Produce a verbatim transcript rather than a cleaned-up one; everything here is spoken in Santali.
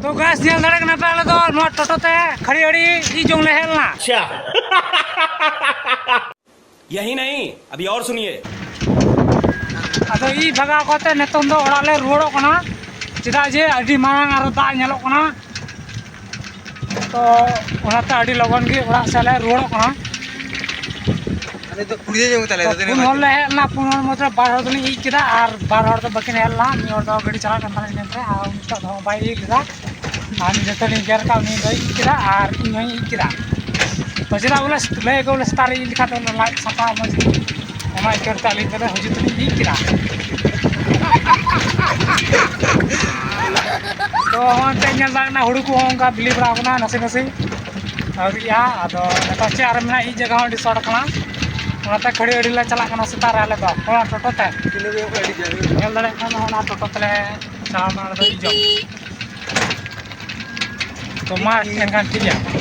ᱛᱚ ᱜᱟᱭᱥ, ᱧᱮᱞ ᱫᱟᱲᱮᱭᱟᱜ ᱠᱟᱱᱟ ᱯᱮ, ᱟᱞᱮ ᱫᱚ ᱱᱚᱣᱟ ᱴᱳᱴᱳ ᱛᱮ ᱠᱷᱟᱹᱲᱤ ᱟᱹᱲᱤ ᱤ ᱡᱚᱝ ᱞᱮ ᱦᱮᱡ ᱞᱮᱱᱟ᱾ ᱟᱪᱪᱷᱟ᱾ ᱭᱟᱦᱤ ᱱᱟᱦᱤ, ᱟᱵᱷᱤ ᱟᱣᱨ ᱥᱩᱱᱤᱭᱮ᱾ ᱟᱫᱚ ᱤ ᱵᱷᱟᱜᱟᱣ ᱠᱟᱛᱮ ᱱᱤᱛᱚᱝ ᱫᱚ ᱚᱲᱟᱜ ᱞᱮ ᱨᱩᱣᱟᱹᱲᱚᱜ ᱠᱟᱱᱟ, ᱪᱮᱫᱟᱜ ᱡᱮ ᱟᱹᱰᱤ ᱢᱟᱨᱟᱝ ᱟᱨᱚ ᱫᱟᱜ ᱧᱮᱞᱚᱜ ᱠᱟᱱᱟ᱾ ᱛᱚ ᱚᱱᱟᱛᱮ ᱟᱹᱰᱤ ᱞᱚᱜᱚᱱ ᱜᱮ ᱚᱲᱟᱜ ᱥᱮᱫ ᱞᱮ ᱨᱩᱣᱟᱹᱲᱚᱜ ᱠᱟᱱᱟ᱾ ᱟᱞᱮ ᱫᱚ ᱠᱩᱲᱤ ᱡᱚᱝ ᱛᱟᱞᱮ ᱛᱚ ᱫᱚ ᱛᱤᱱᱟᱹᱜ ᱯᱩᱱ ᱦᱚᱲ ᱵᱟᱡᱮ? ᱞᱮ ᱦᱮᱡ ᱞᱮᱱᱟ, ᱯᱩᱱ ᱦᱚᱲ ᱢᱚᱫᱽᱫᱷᱮ ᱵᱟᱨ ᱦᱚᱲ ᱫᱚᱞᱤᱧ ᱤᱡ ᱠᱮᱫᱟ ᱟᱨ ᱵᱟᱨ ᱦᱚᱲ ᱫᱚ ᱵᱟᱹᱠᱤᱱ ᱦᱮᱡ ᱞᱮᱱᱟ᱾ ᱢᱤᱫ ᱦᱚᱲ ᱫᱚ ᱜᱟᱹᱰᱤ ᱪᱟᱞᱟᱜ ᱠᱟᱱ ᱛᱟᱞᱤᱧ ᱢᱮᱱᱛᱮ ᱟᱨ ᱩᱱᱤ ᱫᱚ ᱵᱟᱭ ᱤᱡ ᱞᱮᱫᱟ᱾ ᱟᱨ ᱡᱚᱛᱚ ᱞᱤᱧ ᱜᱮᱨ ᱠᱟᱜ, ᱩᱱᱤ ᱫᱚᱭ ᱤᱡ ᱠᱮᱫᱟ ᱟᱨ ᱤᱧ ᱦᱚᱸᱧ ᱤᱡ ᱠᱮᱫᱟ᱾ ᱛᱚ ᱪᱮᱫᱟᱜ ᱵᱚᱞᱮ ᱞᱟᱹᱭ ᱟᱠᱚ ᱵᱚᱞᱮ ᱥᱮᱛᱟᱜ ᱨᱮ ᱤᱡ ᱞᱮᱠᱷᱟᱱ ᱫᱚ ᱞᱟᱡ ᱥᱟᱯᱷᱟ ᱢᱚᱡᱽ ᱜᱮ, ᱚᱱᱟ ᱤᱠᱟᱹᱨ ᱛᱮ ᱟᱹᱞᱤᱧ ᱫᱚᱞᱮ ᱦᱩᱡᱩᱜ ᱛᱮᱞᱤᱧ ᱤᱡ ᱠᱮᱫᱟ᱾ ᱛᱚ ᱦᱚᱸᱜᱼᱚᱭ ᱯᱮ ᱧᱮᱞ ᱫᱟᱲᱮᱭᱟᱜ ᱠᱟᱱᱟ, ᱦᱩᱲᱩ ᱠᱚᱦᱚᱸ ᱚᱱᱠᱟ ᱵᱤᱞᱤ ᱵᱟᱲᱟ ᱟᱠᱟᱱᱟ ᱱᱟᱥᱮ ᱱᱟᱥᱮ, ᱟᱹᱣᱨᱤᱜᱼᱟ᱾ ᱟᱫᱚ ᱱᱤᱛᱚᱜ ᱪᱮᱫ ᱟᱨ ᱢᱮᱱᱟᱜᱼᱟ, ᱤᱡ ᱡᱟᱭᱜᱟ ᱦᱚᱸ ᱟᱹᱰᱤ ᱥᱚᱴ ᱠᱟᱱᱟ, ᱚᱱᱟᱛᱮ ᱠᱷᱟᱹᱲᱤ ᱟᱹᱲᱤ ᱞᱮ ᱪᱟᱞᱟᱜ ᱠᱟᱱᱟ ᱥᱮᱛᱟᱜ ᱨᱮ ᱟᱞᱮ ᱫᱚ ᱚᱱᱟ ᱴᱳᱴᱳ ᱛᱮ᱾ ᱧᱮᱞ ᱫᱟᱲᱮᱭᱟᱜ ᱠᱟᱱᱟ ᱚᱱᱟ ᱴᱳᱴᱳ ᱛᱮᱞᱮ ᱪᱟᱞᱟᱣ ᱮᱱᱟ ᱟᱞᱮ ᱫᱚ ᱤᱡ ᱡᱚᱝ᱾ ᱛᱚ ᱢᱟ ᱮᱱᱠᱷᱟᱱ ᱴᱷᱤᱠ ᱜᱮᱭᱟ᱾